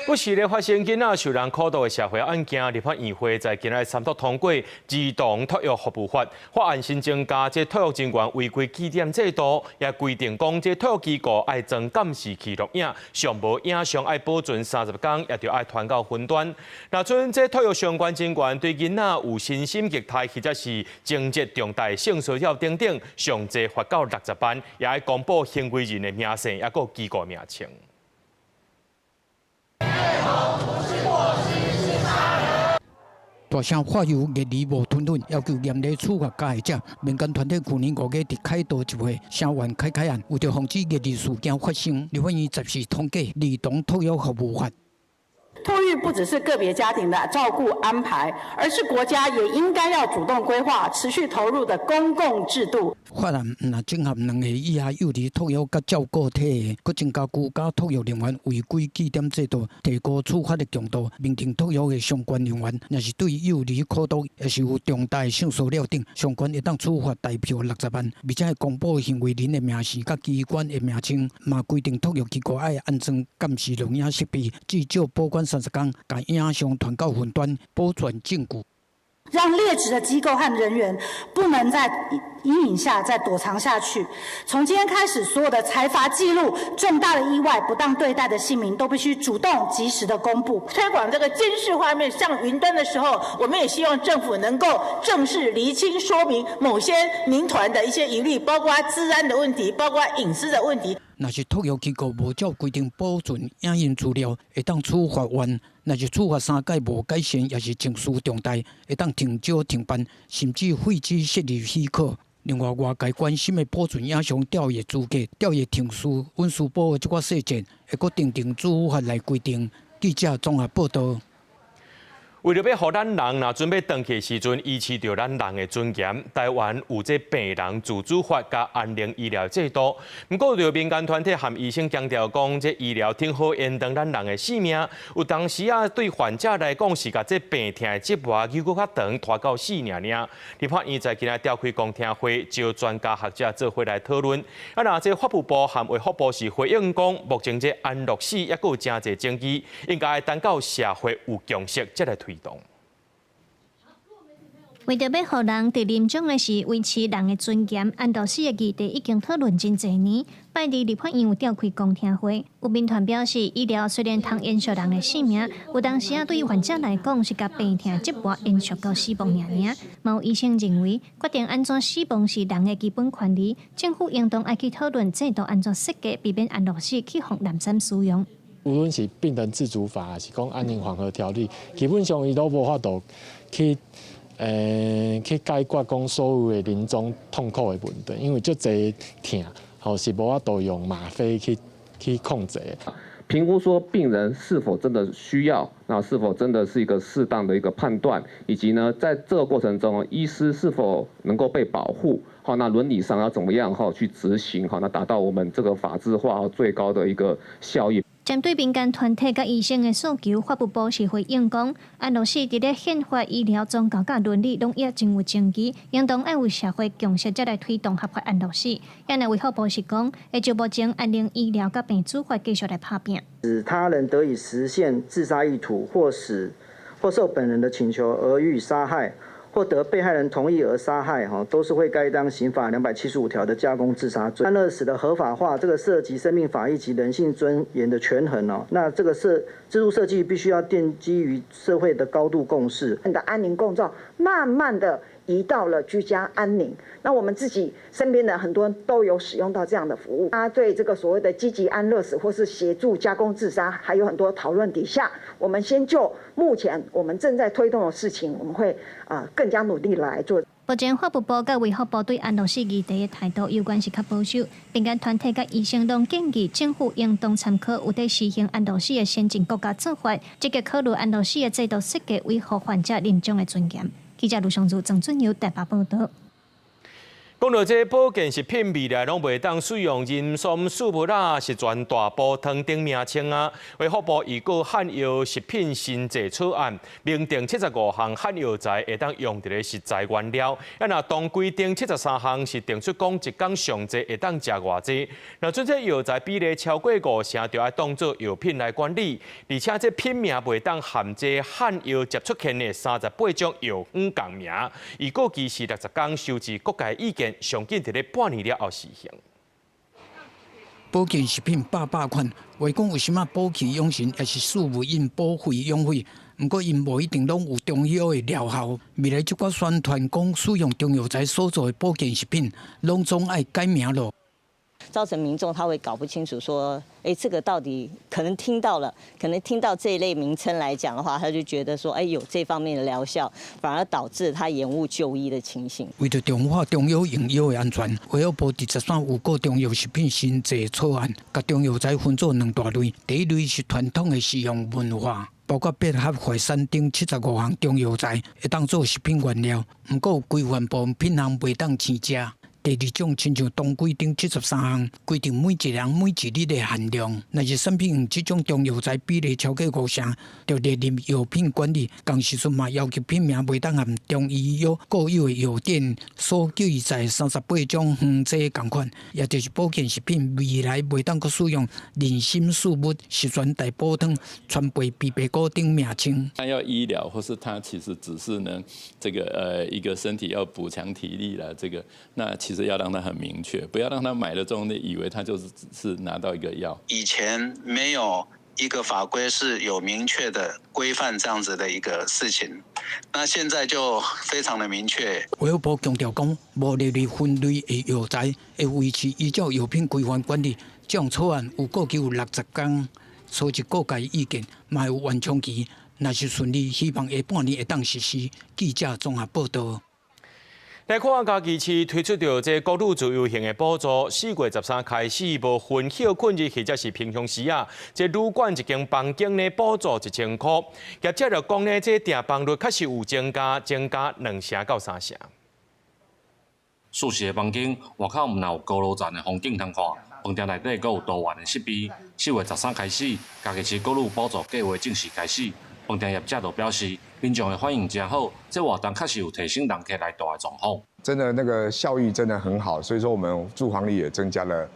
不時咧發生囡仔受人苦毒的社會案件，立法院會在今日三讀通過兒童托育服務法，法案新增加這托育人員違規記點制度，也規定講這托育機構愛裝監視器錄影，上無影像愛保存30天，也著愛傳到雲端。若准這托育相關人員對囡仔有身心虐待或者是情節重大性騷擾等等，上濟罰到60萬，也愛公布行為人的名姓，抑閣機構名稱。大聲法幼虐兒無吞忍，要求嚴厲處罰加害者。民間團體去年5月佇凱道集會聲援凱凱案，為著防止虐兒事件發生，立法院14通過兒童托育服務法。托育不只是個別家庭的照顧安排，而是國家也應該要主動規劃、持續投入的公共制度。法案毋但整合兩歲以下幼兒托育佮照顧體系，閣增加居家托育人員違規記點制度，提高處罰的強度，明定托育的相關人員，若是對幼兒苦毒，抑是有重大性騷擾等，相關會當處罰代票60萬，而且會公布行為人的名姓佮機關的名稱，嘛規定托育機構愛安裝監視錄影設備，至少保管30工，共影像傳到雲端保存證據。讓劣質的機構和人員不能在陰影下再躲藏下去。從今天開始，所有的裁罰記錄、重大的意外、不當對待的姓名，都必須主動及時的公布。推廣這個監視畫面上雲端的時候，我們也希望政府能夠正式釐清說明某些民團的一些疑慮，包括資安的問題，包括隱私的問題。若是托育機構無照規定保存影音資料，會當處罰萬；若是處罰三屆無改善，抑是情節重大，會當停招停辦，甚至廢止設立許可。另外，外界關心的保存影像調閱資格、調閱程序、隱私保護這寡細節，會閣訂定主法來規定。記者綜合報道。為著欲予咱人若準備轉去的時陣，維持著咱人的尊嚴，台灣有這病人自主法佮安寧醫療制度。毋過，著民間團體和醫生強調講，這醫療挺好延長咱人的性命。有當時啊，對患者來講是共這病痛的折磨猶閣較長，拖到死爾爾。立法院在今仔召開公聽會，招專家學者做伙來討論。啊，若這法務部和衛福部是回應講，目前這安樂死猶閣有誠濟爭議，應該等到社會有共識才來推動。為著欲予人佇臨終的時維持人的尊嚴，安樂死的議題已經討論真濟年。拜二立法院有召開公聽會，有民團表示，醫療雖然通延續人的性命，有當時啊對患者來講是共病痛折磨延續到死亡爾爾。嘛有醫生認為，決定按怎死亡是人的基本權利，政府應當愛去討論制度按怎設計，避免安樂死去予濫衊使用。無論是病人自主法，還是講安寧緩和條例，基本上伊攏無法度去解決講所有的臨終痛苦的問題，因為足濟痛，吼是無法度用嗎啡去控制。評估說病人是否真的需要，那是否真的是一個適當的一個判斷，以及呢，在這個過程中，醫師是否能夠被保護？好，那倫理上要怎麼樣哈去執行？好，那達到我們這個法制化最高的一個效益。針對民間團體佮醫生的訴求，法務部是回應講，安樂死佇咧憲法、醫療、宗教佮倫理攏猶真有爭議，應當愛有社會共識，才來推動合法安樂死。啊若衛福部是講，會就目前安寧醫療佮病主法繼續來拍拚。使他人得以實現自殺意圖，或使或受本人的請求而予以殺害，或得被害人同意而殺害，哈，都是會該當刑法275條的加工自殺罪。安樂死的合法化，這個涉及生命法益及人性尊嚴的權衡哦。那這個制度設計必須要奠基於社會的高度共識。你的安寧共照慢慢的移到了居家安寧。那我們自己身邊的很多人都有使用到這樣的服務。他對這個所謂的積極安樂死或是協助加工自殺，還有很多討論底下，我們先就目前我們正在推動的事情，我們會更加努力來做。目前法務部佮衛福部對安樂死議題的態度猶原是較保守，民間團體佮醫生攏建議政府應當參考有佇實行安樂死的先進國家做法，積極考慮安樂死的制度設計，維護患者臨終的尊嚴。記者盧尚如、鄭俊友台北報道。講到這保健食品未來攏袂當使用人參、四物仔，十全大補湯等名稱啊。衛福部預告漢藥食品新制草案，明定75項漢藥材會當用佇咧食材原料。啊，若當規定73項是定出講一工上濟會當食偌濟。若準這藥材比例超過5成，就愛當做藥品來管理。而且這品名袂當含這漢藥接出現的38種藥方共名。預告期是60工，收集各界意見。上緊佇咧半年了後實行。保健食品百百款，話講有啥物補氣養神，抑是四物飲補肺養血，毋過𪜶無一定攏有中藥的療效。未來這寡宣傳講使用中藥材所做的保健食品，攏總愛改名囉。造成民眾他會搞不清楚，說，哎，這個到底可能聽到了，可能聽到這一類名稱來講的話，他就覺得說，哎，有這方面的療效，反而導致他延誤就醫的情形。為著強化中藥用藥的安全，衛福部佇十三有告中藥食品新制草案，共中藥材分做兩大類。第一類是傳統的食用文化，包括百合、淮山等75項中藥材，會當做食品原料，毋過規範部分品項袂當生食。第二種親像當歸等73項，規定每一人每一日的限量。若是產品用這種中藥材比例超過五成，就列入藥品管理。仝時陣嘛要求品名袂當和中醫藥固有的藥典所記載38種方劑仝款，也就是保健食品未來袂當閣使用人參四物、十全大補湯、川貝枇杷膏等名稱。他要醫療，或是他其實只是呢，這個一個身體要補強體力啦，這個那其實要讓他很明確，不要讓他買了之後呢，以為他就是是拿到一個藥。以前沒有一個法規是有明確的規範這樣子的一個事情，那現在就非常的明確。衛福部強調講，無列入分類的藥材會維持依照藥品規範管理。這項草案有估計有60工，收集各界意見，嘛有緩衝期。若是順利，希望下半年會當實施。記者綜合報道。來看嘉義市推出著這國旅自由行的補助，4月13開始，無分歇睏日或者是平常時啊，這旅館一間房間呢補助1000箍。業者就講呢，這訂房率確實有增加，增加2成到3成。舒適的房間，外口毋但有高樓層的風景通看，飯店內底閣有多元的設備。4月13開始，嘉義市國旅補助計劃正式開始。飯店業者就表示，民眾的反應誠好，這活動確實有提升人客來蹛的狀況。真的那個效益真的很好，所以說我們住房率也增加了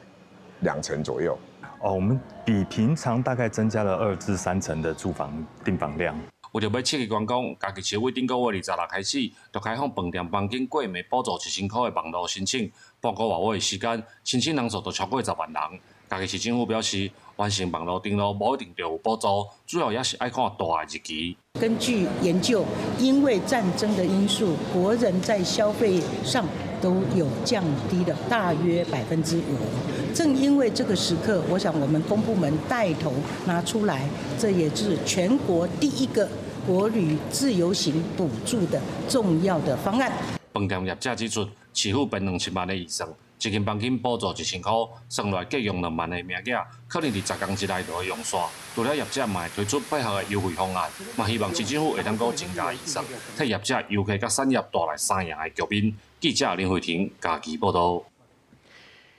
2成左右。哦，我們比平常大概增加了2至3成的住房訂房量。為著欲刺激觀光，嘉義市為頂個月26開始，就開放飯店房間過暝補助1000箍的網路申請。半個外月的時間，申請人數就超過10萬人。嘉義市政府表示，完成網路登錄無一定就有補助，主要也是愛看蹛的日期。根據研究，因為戰爭的因素，國人在消費上都有降低了大約5%。正因為這個時刻，我想我們公部門帶頭拿出來，這也是全國第一個國旅自由行補助的重要的方案。飯店業者指出，市府編27萬的預算，一間房間補助1000箍，算落來計用2萬的名額，可能佇10工之內就會用煞。除了業者嘛會推出配合的優惠方案，嘛希望市政府會當閣增加預算，替業者、遊客佮產業帶來三贏的局面。記者林慧婷嘉義報導。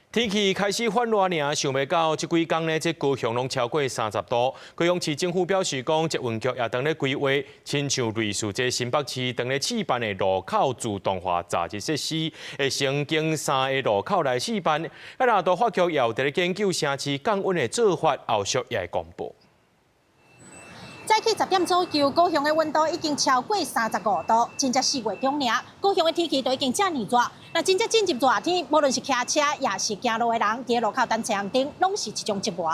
天氣開始轉熱爾，想袂到這幾工呢，這高雄攏超過30度。高雄市政府表示講，捷運局也當咧規劃，親像類似這新北市當咧試辦的路口自動化閘熱設施，會先經三个路口來試辦。啊，若都發局也有佇咧研究城市降溫的做法，後續也會公布。早起10點左右，高雄的溫度已經超過35度，真正4月中爾，高雄的天氣都已經遮爾熱。那真正進入熱天，無論是騎車抑是行路的人，佇路口等青紅燈，攏是一種折磨。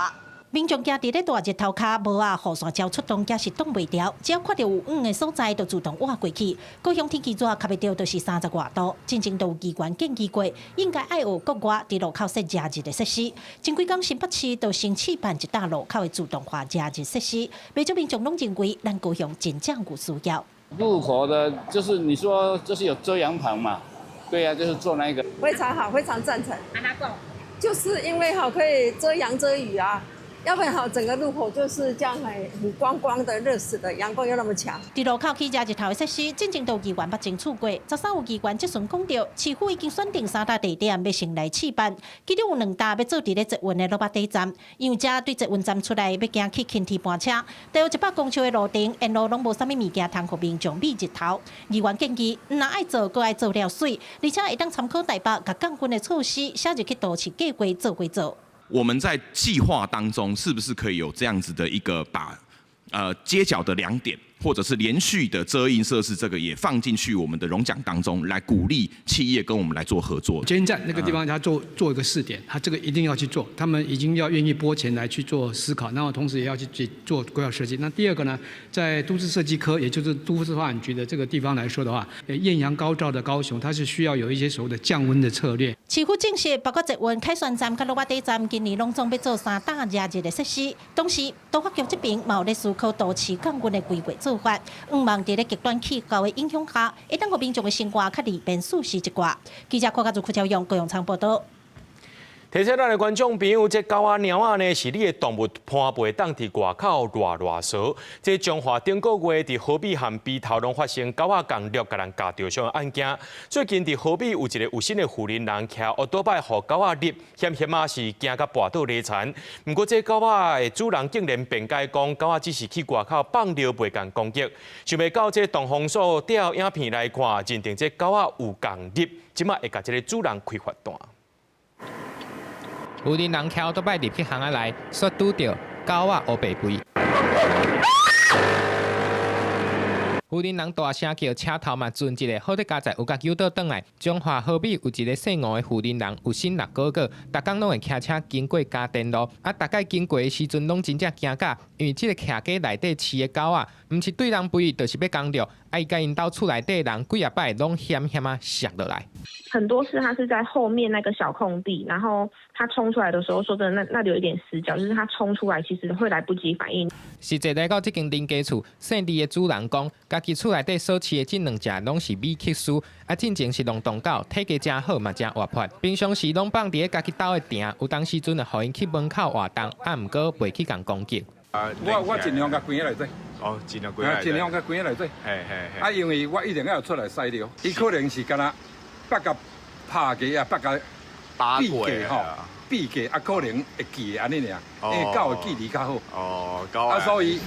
民眾行佇咧大熱頭跤，帽仔、雨傘招出動，也是擋袂牢。只要看著有黃的所在，就自動倚過去。高雄天氣熱，較袂著就是30外度。進前都有議員建議過，應該愛學國外佇路口設遮熱的設施。前幾工新北市就先試辦一搭路口的自動化遮熱設施，袂少民眾攏認為，咱高雄真正有需要。路口的，就是你說就是有遮陽棚嘛？對呀，就是做那個。非常好，非常贊成。就是因為哈可以遮陽遮雨啊。要不然哈，整個路口就是這樣很光光的，熱死的，陽光又那麼強。佇路口起遮熱頭的設施，進前都有議員捌爭取過。13有議員質詢講著，市府已經選定三搭地點欲先來試辦，其中有兩搭欲做佇咧捷運的落仔底站，因為這對捷運站出來欲行去輕鐵班車，大約100公尺的路程，沿路攏無啥物物件通予民眾避日頭。議員建議，毋但愛做，閣愛做了媠，而且會當參考台北共降溫的措施，寫入去都市計劃做規做。我們在計劃當中，是不是可以有這樣子的一個把，街角的兩點，或者是連續的遮蔭設施，這個也放進去我們的榮獎當中，來鼓勵企業跟我們來做合作。捷運站那個地方，他做一個試點，他這個一定要去做，他們已經要願意撥錢來去做思考，然後同時也要去做規劃設計。那第二個呢，在都市設計科，也就是都市發展局的這個地方來說的話，豔陽高照的高雄，它是需要有一些所謂的降溫的策略。市府證實，包括捷運凱旋站佮鷺仔底站，今年攏總欲做三搭熱熱的設施。同時，都發局這邊嘛有咧思考都市降溫的規劃做法，向望佇咧極端氣候的影響下，會當予民眾的生活較利便舒適一寡。記者郭家祖、柯超勇、高永昌報道。提醒咱的觀眾朋友，這狗仔貓仔呢，是你的動物伴袂當佇外口賴賴趖。這彰化頂個月佇和美和埤頭攏發生狗仔仝掠共人咬著傷的案件。最近佇和美有一个有心的婦人人騎烏多擺予狗仔躡，險險仔是驚共跋倒犁田。毋過這狗仔的主人竟然辯解講，狗仔只是去外口放尿，袂共攻擊。想袂到這動防所調影片來看，認定這狗仔有仝躡，這馬會共這个主人開罰單。有人人騎歐多擺入去巷仔內，煞拄著狗仔烏白吠。有人大聲叫，車頭嘛準一个，好佇佳哉有共救倒轉來。彰化和美有一个姓吳的婦人人，有身六個月，逐工攏會騎車經過嘉電路，啊，逐擺經過的時陣攏真正驚甲，因為這个徛家內底飼的狗仔，毋是對人吠，就是欲攻掠，啊，伊佮𪜶兜厝內底人幾仔擺攏險險仔摔落來。很多次，他是在後面那個小空地，然後他衝出來的時候，說真的，那裡有一點死角，就是他衝出來其實會來不及反應。實際來到這間林家厝，姓李的主人講，家己厝內底所飼的這兩隻攏是米克斯，啊，進前是浪蕩狗，體格誠好嘛，誠活潑。平常時攏放佇咧家己兜的埕，有當時陣就予𪜶去門口活動，啊，毋過袂去共攻擊。我盡量共關佇內底。哦，盡量關。盡量共關佇內底。嘿嘿嘿。啊，因為我一定要出來屎尿，伊可能是敢若捌共拍過啊，捌共避過吼，避過啊，可能會記得按呢爾，因為狗的記憶較好。哦，狗。啊，所以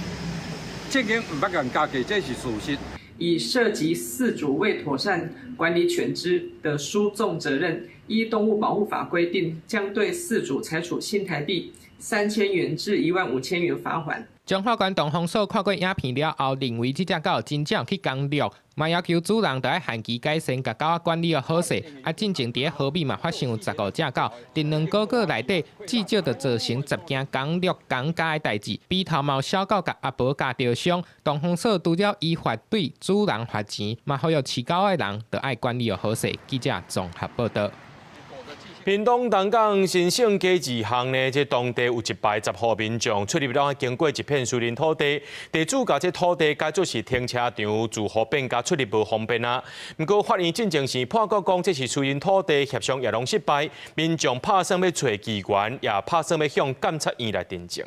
正經毋捌共咬過，這是事實。以涉及飼主未妥善管理犬隻的疏縱責任，依動物保護法規定，將對飼主裁處新台幣3000元至15,000元罰鍰。彰化縣動防所看過影片了後，認為這隻狗真正去攻掠，嘛要求主人著愛限期改善，共狗仔管理予好勢。啊，進前佇咧和美嘛發現有15隻狗，佇2個月內底至少著造成10件攻掠攻咬的代誌。埤頭嘛有小狗共阿婆咬著傷，動防所除了依法對主人罰錢，嘛呼籲飼狗的人著愛管理予好勢。記者綜合報導。屏東東港新勝街二巷呢，這當地有110戶民眾出入攏愛經過一片私人土地，地主共這土地改做是停車場，住戶變甲出入無方便啊。毋過法院進前是判決講這是私人土地，協商也攏失敗，民眾拍算欲揣議員，也拍算欲向監察院來陳情。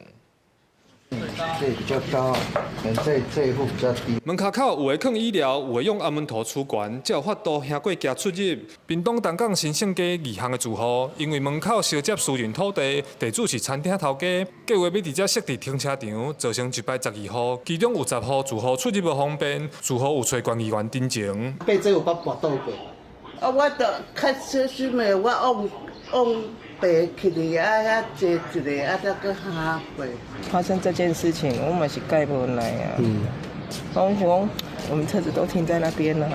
這比較高，可能這一戶比較低。門跤口有的囥椅料，有的用阿門圖出懸，才有法度行過行出入。屏東東港新勝街二巷的住戶，因為門口相接私人土地，地主是餐廳頭家，計劃欲佇遮設置停車場，造成112戶，其中有10戶住戶出入無方便，住戶有揣縣議員陳情。被這有捌跋倒過。啊，我就較小心的，我往往。白起來啊，遐坐一个啊，才閣哈過。發生這件事情，我嘛是蓋無奈啊。我想講，我們車子都停在那邊了，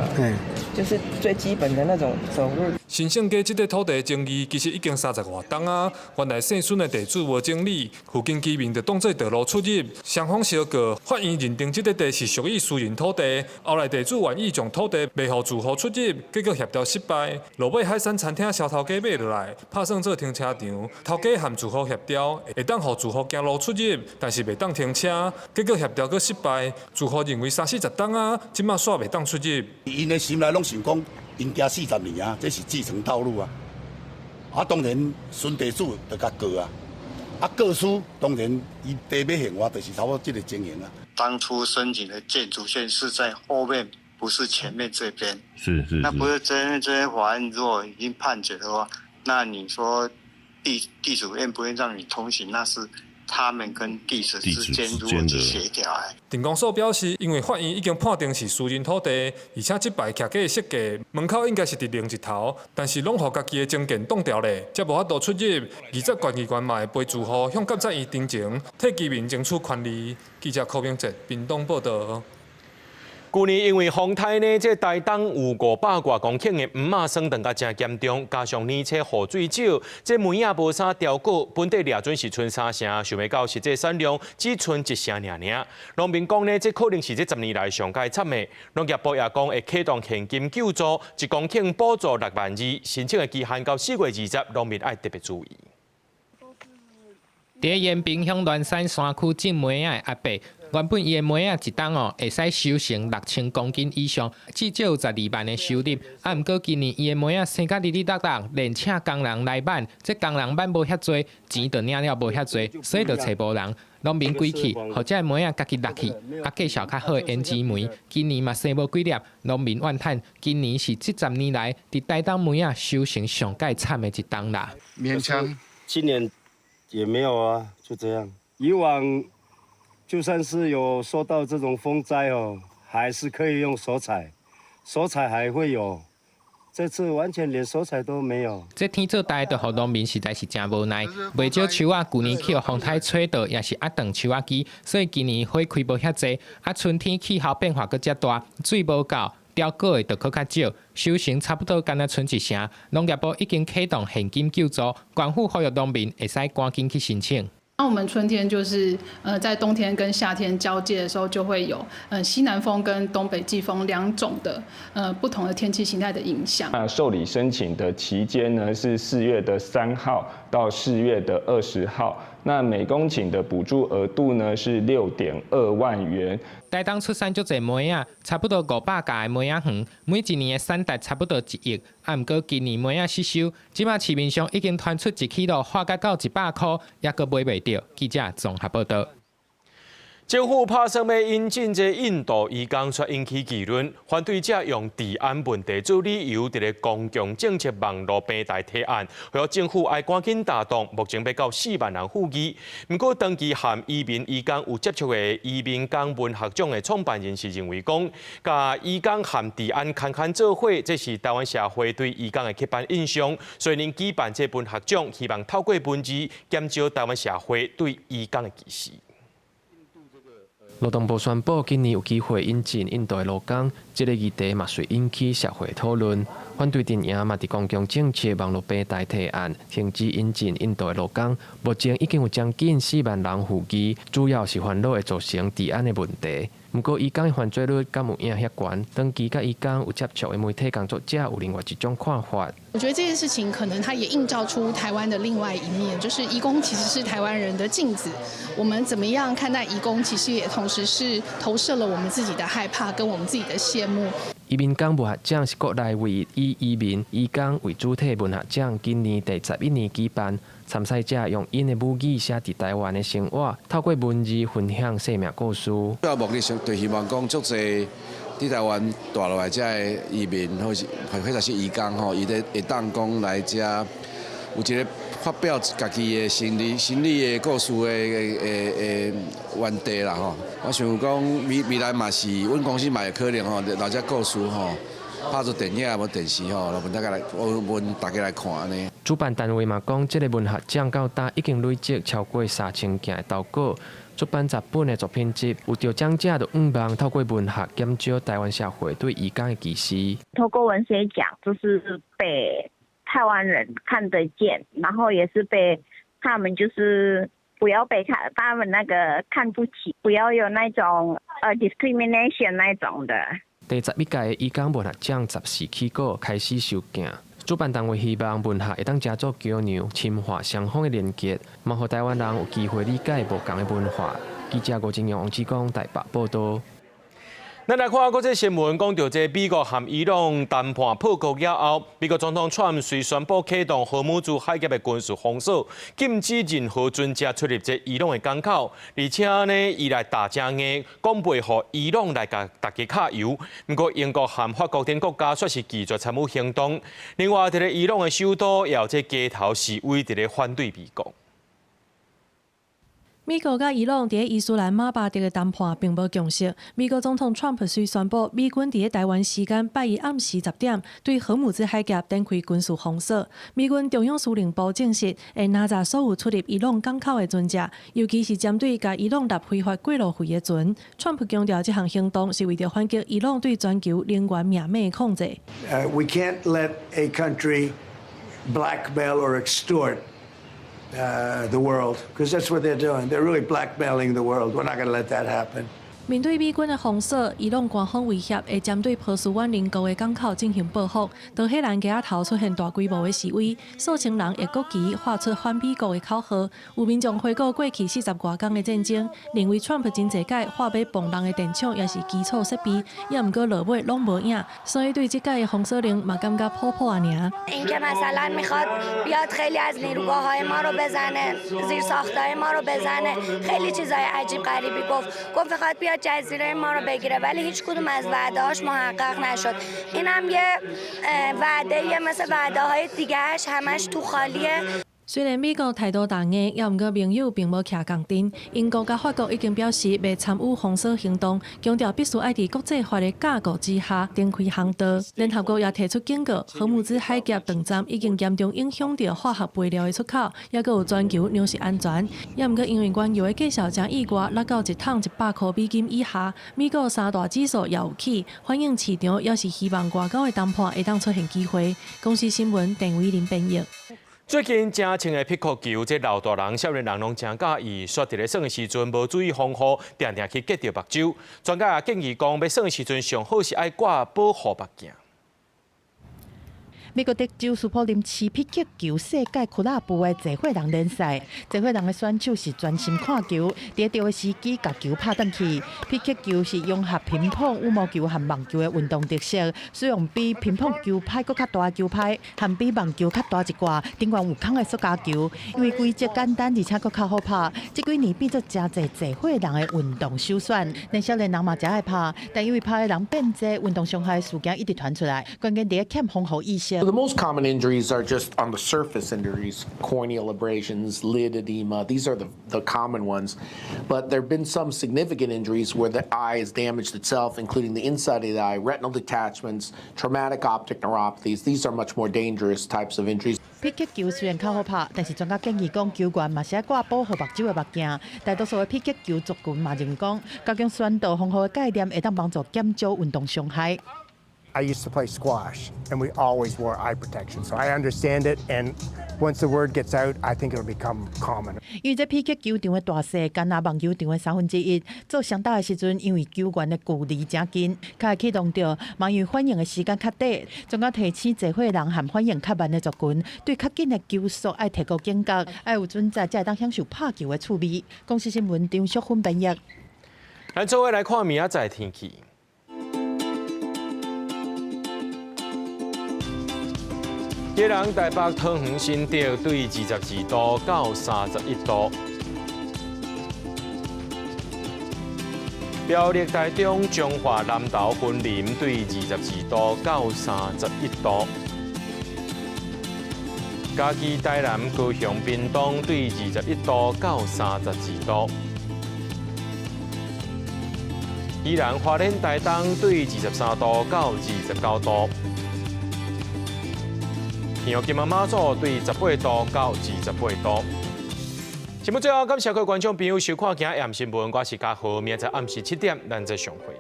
就是最基本的那種走路。新勝街這塊土地爭議其實已經30外冬啊，原來姓孫的地主無整理，附近居民就當作道路出入，雙方相告，法院認定這塊地是屬於私人土地，後來地主願意將土地賣予住戶出入，結果協調失敗，落尾海山餐廳蕭頭家買落來，拍算做停車場，頭家和住戶協調，會當予住戶行路出入，但是袂當停車，結果協調閣失敗，住戶認為三四十冬啊，這馬煞袂當出入。𪜶的心內攏想講，𪜶行40年啊，這是自成道路啊。啊，當然孫地主就共告啊，啊告輸，當然伊地欲還我，就是差不多這个情形啊。當初申請的建築線是在後面，不是前面這邊。是是。那不是這邊法院如果已經判決的話，那你說地主願不願讓你通行，那是他們跟地主之間如何去協調。鎮公所表示，因為法院已經判定是私人土地，而且這擺徛家的設計門口應該是佇另一頭，但是攏予家己的增建擋牢咧，才無法度出入。20縣議員嘛會陪住戶向監察院陳情，替居民爭取權利。記者柯明哲屏東報導。舊年因為風颱呢，這台東有500外公頃的黃仔霜凍甲誠嚴重，加上年初雨水少，這梅仔無啥刁果，本底掠準是賰三成，想袂到實際產量只賰一成爾爾。農民講呢，這可能是這10年來上蓋慘的。農業部也講會啟動現金救助，1公頃補助6萬2，申請的期限到4月20，農民愛特別注意。佇延平鄉鸞山山區種梅仔的阿伯，原本伊的梅仔一冬哦會使收成6000公斤以上，至少有12萬的收入。啊，毋過今年伊的梅仔生甲哩哩落落，連請工人來挽，這工人挽無遐濟，錢就領了無遐濟，所以就揣無人。農民規氣，予這个梅仔家己落去，啊，繼續較好的胭脂梅，今年嘛生無幾粒，農民怨嘆，今年是這10年來佇台東梅仔收成上蓋慘的一冬啦。勉強，今年。也沒有啊，就這樣。以往就算是有受到這種風災哦，還是可以用手採，手採還會有。這次完全連手採都沒有。這天做大，就予農民實在是誠無奈。袂少樹仔舊年去予風颱吹倒，也是壓斷樹仔枝，所以今年花開無遐濟。啊，春天氣候變化閣遮大，水無夠。刁果的就閣較少，收成差不多干焦賰一成。農業部已經啟動現金救助，縣府呼籲農民會使趕緊去申請。那我們春天就是在冬天跟夏天交界的時候，就會有西南風跟東北季風兩種的不同的天氣形態的影響。那受理申請的期間呢是4月3號到4月20號。那每公頃的補助額度呢是6.2萬元。台東出產足濟梅仔，差不多500甲的梅仔園，每一年的產值差不多1億。啊，毋過今年梅仔失收，這馬市面上已經傳出一起落化價到100箍，猶閣買袂著。記者綜合報道。政府拍算欲引進這印度移工，卻引起議論。反對者用治安問題做理由，佇咧公共政策網路平台提案，呼籲政府愛趕緊行動。目前欲到4萬人附議。毋過，長期和移民移工有接觸的移民工文學獎的創辦人是認為講，共移工和治安牽牽做伙，這是台灣社會對移工的刻板印象。所以，𪜶舉辦這文學獎，希望透過文字減少台灣社會對移工的歧視。勞動部宣布，今年有機會引進印度的勞工，這個議題嘛隨引起社會討論。反對陣營嘛佇公共政策網路平台提案，停止引進印度的勞工。目前已經有將近4萬人附議，主要是煩惱會造成治安的問題。毋過，移工的犯罪率敢有影遐懸？長期佮移工有接觸的媒體工作者有另外一種看法。我覺得這件事情可能它也映照出台灣的另外一面，就是移工其實是台灣人的鏡子。我們怎麼樣看待移工，其實也同時是投射了我們自己的害怕跟我們自己的羨慕。移民工文學獎是國內唯一以移民、移工為主體文學獎，今年第11年舉辦。參賽者用𪜶的母語寫佇台灣的生活，透過文字分享生命故事。主要目的是就希望講，足濟佇台灣蹛落來遮的移民，或者是移工吼，伊咧會當講來遮有一個發表家己的心理的故事的園地啦吼。我想講未來嘛是，阮公司嘛會可能吼，留這故事吼，拍做電影無電視吼，予大家來，予大家來看按呢。主辦單位嘛講，這个文學獎到今已經累積超過3000件的投稿，出版10本的作品集。有得獎者就向望透過文學減少台灣社會對移工的歧視。透過文學獎，就是被台灣人看得見，然後也是被他們就是不要被看他們那個看不起，不要有那種discrimination 那種的。第11屆移工文學獎14起稿開始收件，主辦單位希望文學會當成做橋梁，深化雙方的連結，嘛予台灣人有機會理解無仝的文化。記者吳金陽、王志剛台北報道。咱來看國際新聞，講著這美國和伊朗談判破局了後，美國總統川普遂宣布啟動荷姆茲海峽的軍事封鎖，禁止任何船隻出入這伊朗的港口，而且呢，伊來打正硬，講袂予伊朗來共大家揩油。毋過英國和法國等國家卻是拒絕參與行動。另外，佇咧伊朗的首都也有這街頭示威，佇咧反對美國。美國佮伊朗佇伊斯蘭馬巴德的談判並無共識。美國總統川普雖宣布美軍佇台灣時間拜一暗時10點對荷姆茲海峽展開軍事封鎖。美軍中央司令部證實會攔截所有出入伊朗港口的船隻，尤其是針對共伊朗納非法過路費的船。川普強調，這項行動是為著反擊伊朗對全球能源命脈的控制。 We can't let a country blackmail or extort the world, because that's what they're doing. They're really blackmailing the world. We're not going to let that happen. 面對美軍的封鎖，伊朗官方威脅會針對波斯灣鄰國的港口進行報復。德黑蘭街頭出現大規模的示威，數千人用國旗畫出反美國的口號。有民眾回顧過去40外工的戰爭，認為川普真濟擺喊欲磅人的電廠抑是基礎設備，也毋過落尾攏無影，所以對這擺的封鎖令嘛感覺普普仔爾。 اینکه مثلا میخواد بیاد خیلی از نیروگاه های ما رو بزنه، زیر ساختای ما رو بزنه، خیلی چیزای عجیب غریبی گفت. گفت میخواد بیاد جزیره ما رو بگیره، ولی هیچ کدوم از وعده‌هاش محقق نشد. اینم یه وعده مثل وعده های دیگهش، همش تو خالیه. 雖然美國態度強硬，也毋過盟友並無徛仝陣。英國佮法國已經表示袂參與封鎖行動，強調必須愛佇國際法的架構之下展開航道。聯合國也提出警告，荷姆茲海峽斷站已經嚴重影響著化學肥料的出口，抑閣有全球糧食安全。也毋過因為原油的價數誠意外落到一桶100箍美金以下，美國三大指數也有起，反映市場猶是希望外交的談判會當出現機會。公視新聞鄧偉林編譯。最近誠興的匹克球，這老大人、少年人攏誠佮意，煞佇咧耍的時陣無注意防護，定定去割著目睭。專家也建議講，欲耍的時陣上好是愛掛保護目鏡。美國德州斯普林市匹克球世界俱樂部的濟歲人聯賽，濟歲人的選手是專心看球，佇對的時機共球拍轉去。匹克球是融合乒乓、羽毛球和網球的運動特色，使用比乒乓球拍閣較大的球拍，和比網球較大一掛，頂懸有空的塑膠球。因為規則簡單，而且閣較好拍，這幾年變做誠濟濟歲人的運動首選。連少年人嘛誠愛拍，但因為拍的人變濟，運動傷害事件一直傳出來，關鍵佇咧欠防護意識。 The most common injuries are just on the surface injuries, corneal abrasions, lid edema. These are the common ones. But there have been some significant injuries where the eye is damaged itself, including the inside of the eye, retinal detachments, traumatic optic neuropathies. These are much more dangerous types of injuries. 匹克球雖然較好拍，但是專家建議講，球員嘛是愛掛保護目睭的目鏡。大多數的匹克球族群嘛認為講，加強宣導防護的概念，會當幫助減少運動傷害。 I used to play squash, and we always wore eye protection, so I understand it. And once the word gets out, I think it'll become common. 因為這匹克球場的大細，敢若網球場的1/3。做雙打的時陣，因為球員的距離誠近，較會去弄著，嘛因為反應的時間較短。專家提醒濟歲人和反應較慢的族群，對較緊的球速愛提高警覺，愛有準則，才會當享受拍球的趣味。公視新聞張淑芬編譯。咱做伙來看明仔載天氣。基隆、台北、桃園、新竹對22度到31度。苗栗、台中、彰化、南投、雲林對22度到31度。嘉義、台南、高雄、屏東對21度到32度。宜蘭、花蓮、台東對23度到29度。屏東金門馬祖對18度到28度。節目最後，感謝各位觀眾朋友收看今日暗新聞，我是嘉豪，明仔載暗時7點，咱再相會。